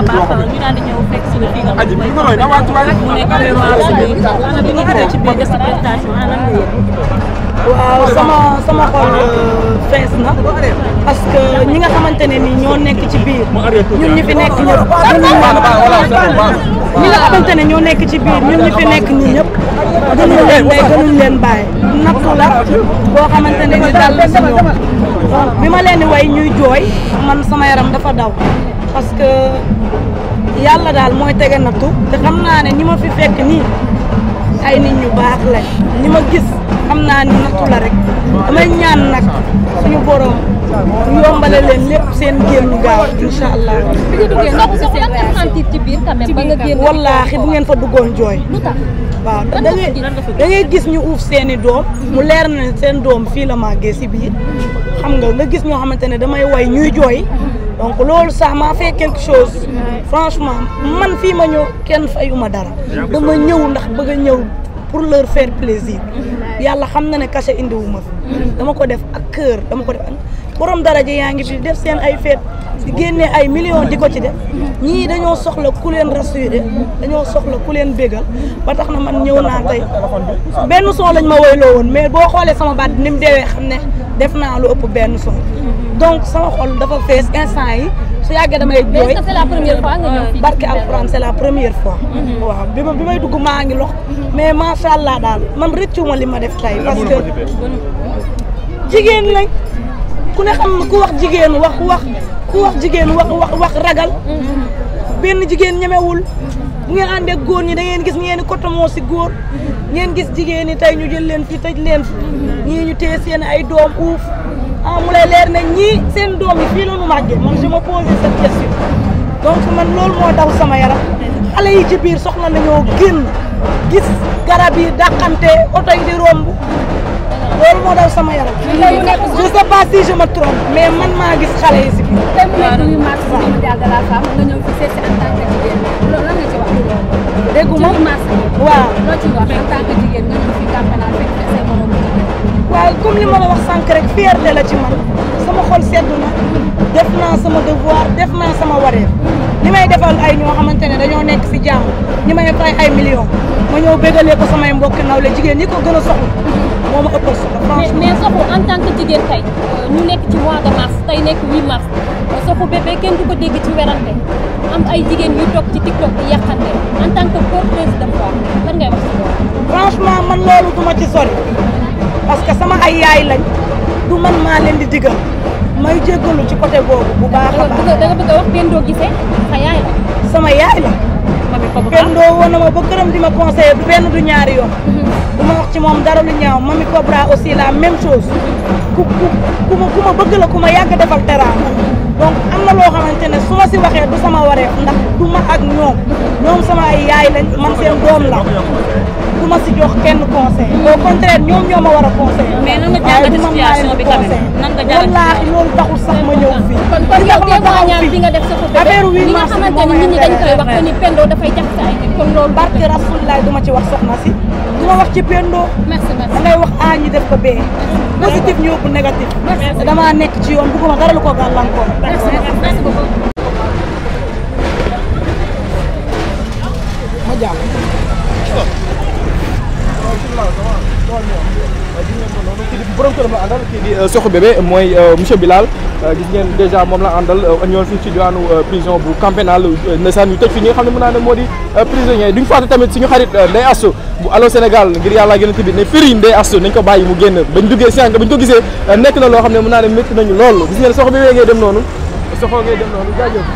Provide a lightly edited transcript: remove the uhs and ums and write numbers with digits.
baax ñu daal di ñëw fekk si fii nga mu nekk vraiment bi nga àggee ci biir def présentation ana lan nga yëg. waaw sama xol fees na parce que ñi nga xamante ne ni ñoo nekk ci biir ñun ñi fi nekk ñëpp ñi nga xamante ne ñoo nekk ci biir ñun ñi fi nekk ñi ñëpp gënuñ leen day gënuñ leen bàyyi nattu la boo xamante ne ni dal si ñoom bi ma leen di way ñuy jooy man sama yaram dafa daw parce que yàlla daal mooy tege nattu te xam naa ne ñi ma fi fekk nii ay nit ñu baax lañ ñi ma gis xam naa ni nattu la rek damay ñaan nag suñu borom yombale leen lépp seen génn gaaw incha allah. bi nga duggee ndox si lan nga sentir ci biir quand même ba nga génn. wallaahi bu ngeen fa duggoon jooy. lu tax waaw da ngay gis ñu uuf seen i doom mu leer na seen doom fii la màggee si biir xam nga gis ñoo xamante ne damay way ñuy jooy donc loolu sax maa fait quelque chose franchement man fii ma ñëw kenn fayuma dara dama ñëw ndax bëgg a ñëw pour leur faire plaisir yàlla xam na ne cachet indiwuma fi dama ko def ak cœur dama ko def ak borom daraja yaa ngi fi def seen ay fête di génnee ay millions di ko ci def ñii dañoo soxla ku leen rassurer dañoo soxla ku leen bégal ba tax na man ñëw naa tey benn son lañ ma woyloo woon mais boo xoolee sama baat ni mu deewee xam ne def naa lu ëpp benn son donc sama xol dafa fees instant yi su yàggee damay jooy. c'est la première fois nga ñëw fii. barke alxuraan c'est la première fois. waaw bi may dugg maa ngi lox mais macha allah daal man rëccuma li ma def tey parce que jigéen lañ ku ne xam ku wax jigéen wax jigéen wax ragal. benn jigéen ñemewul bu ngeen àndee góor ñi da ngeen gis ngeen di kotamoo si góor ngeen gis jigéen ñi tey ñu jël leen fi tëj leen fi ñii ñu téye seen ay doom uuf. mu lay leer ne ñii seen doom yi fii la ñu màggee man je me pose cette question donc man loolu moo daw sama yaram xale yi ci biir soxla nañoo génn gis garab yi dàqante oto yi di romb loolu moo daw sama yaram. je sais pas si je me trompe mais man maa gis xale yi si biir. tey mu nekk 8 mars mondial de la femme nga ñëw fi seet si en tant que jigéen loolu lan nga ci wax. dégguma waaw loo ci wax en tant que jigéen nga ñëw fi campagne fekk say morom waaw comme li ma la wax sànq rek fierté la ci man sama xol seddu na def naa sama devoir def naa sama wareef li may defal ay ñoo xamante ne dañoo nekk si jàmm ñi may fay ay millions ma ñëw bégalee ko samay mbokki nawle jigéen ñi ko gën a soxla moo ma ëppal soxla franchement. mais Soxu en tant que jigéen tey ñu nekk ci mois de mars tey nekk 8 mars Soxu Bébé kenn du ko dégg ci werante am ay jigéen yu toog ci TikTok di yàqante en tant que porteuse de voix lan ngay wax si loolu. franchement man loolu duma ci sori. parce que sama ay yaay lañ du man maa leen di digal may jéggalu ci côté boobu bu baax a baax. da nga bëgg a wax Pendo Guissé sa yaay la. sama yaay la. Pendo woon na ma ba këram di ma conseiller du benn du ñaari yoon. du ma wax ci moom dara lu ñaaw Mami Cobra aussi la même chose ku ma bëgg la ku ma yàgg defal teraanga donc am na loo xamante ne su ma si waxee du sama wareef ndax du ma ak ñoom sama ay yaay lañ man seen doom la. du ma si jox kenn conseil au contraire ñoom ñoo ma war a conseil. mais nan nga jàngat situation bi quand même nan nga jàngat wallaahi loolu taxul sax ma ñëw fii. kon yow témoignage bi nga def Soxu Bébé affaire 8 li nga mars xamante ni nit ñi dañ koy wax que ni Pendo dafay jaxase ay nit kon loolu. barke Rasulullah du ma ci wax soxna si du ma wax ci Pendo. merci da ngay wax A ñi def ko B. positif ñu yóbbu négatif. te damaa nekk ci yoon bëgguma dara lu ko gàllankoor. merci beaucoup. ma jàll. borom këram la àndal kii di Soxu Bébé mooy monsieur Bilal gis ngeen déjà moom la àndal ñëwoon fii ci diwaanu prison bu Camp Pénal ndeysaan ñu tëj fi ñi nga xam ne mën naa ne moo di prisonniers yi duñ fàtte tamit suñu xarit Ndeye Astou bu Allô Sénégal ngir yàlla gën a tibi ne firi Ndeye Astou nañ ko bàyyi mu génn bañ duggee sànq bañ ko gisee nekk na loo xam ne mën naa ne métti nañu lool gis ngeen Soxu Bébé ngay dem noonu jaajëf